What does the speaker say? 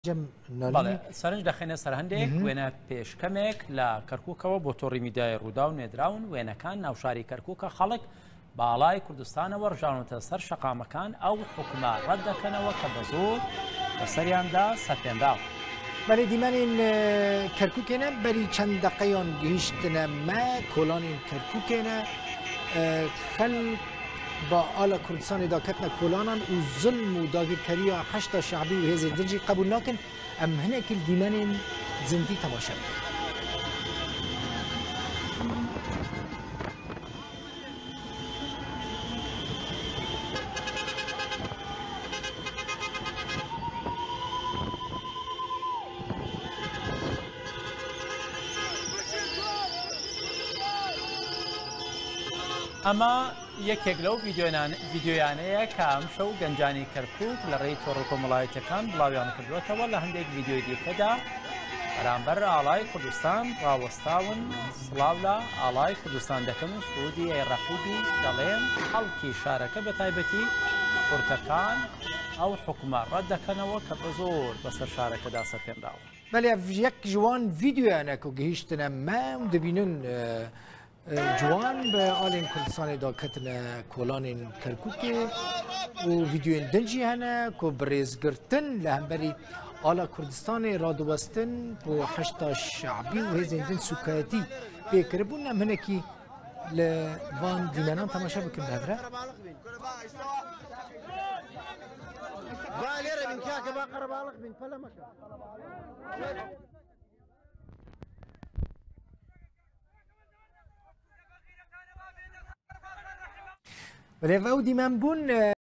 بەڵێ سەرنج دەخەینە سەر هەندێک وێنە پێش کەمێک لە کەرکووکەوە بۆ تۆڕی میدیای ڕووداو نێدراون وێنەکان ناوشاری کەرکووکە خەڵک باڵای کوردستانەوە ڕژاونەتە سەر شەقامەکان ئەو حکومە ڕەت دەکەنەوە کە بە زۆر بەسەریاندا سەپێنراوە. بەێ دیمەنên کەرکووکێنە بەری چەند دەقەیان گەیشتنە مە کۆلانên کەرکووکێنە خەلک بە ئالا کوردستانێ دا کەتنە کۆلانان و زلم و داگیرکەرییا حەشدا شەعبی و هێزێن din jî qebûl nakin em hinekî li dîmenên zindî temaşe bikin. ئەمە یەکێک لەو ڤیدیۆیانەیە کە ئەمشەو گەنجانی کەرکووک لە ڕێی تۆڕە کۆمەڵایەتیەکان بڵاویان کردووەتەوە لە هەندێک ڤیدیۆی دیکەدا بەرامبەر ئاڵای کوردستان ڕاوەستاون سڵاو لە ئاڵای کوردستان دەکەن و سرودی ئەی ڕەقیبی دەڵێن خەڵکی شارەکە بە تایبەتی کورتەکان ئەو حکومە ڕەت دەکەنەوە کە بە زۆر بەسەر شارەکەدا سەپێنراوە. بەلێ یەک ji wan ڤیدیۆیانە ku gihîştine me û dibînin Ciwan bi alên Kurdistanê da ketine kolanên Kerkûkê û vîdeoyên din jî hene ku bi rêzgirtin li hemberî ala Kurdistanê radiwestin ku heşta şe'bî û hêzên din sûkayetî pê kiribûn em hinekî li van dîmenan temaşe bikin bi hev re. Rêve û dîmen bûn.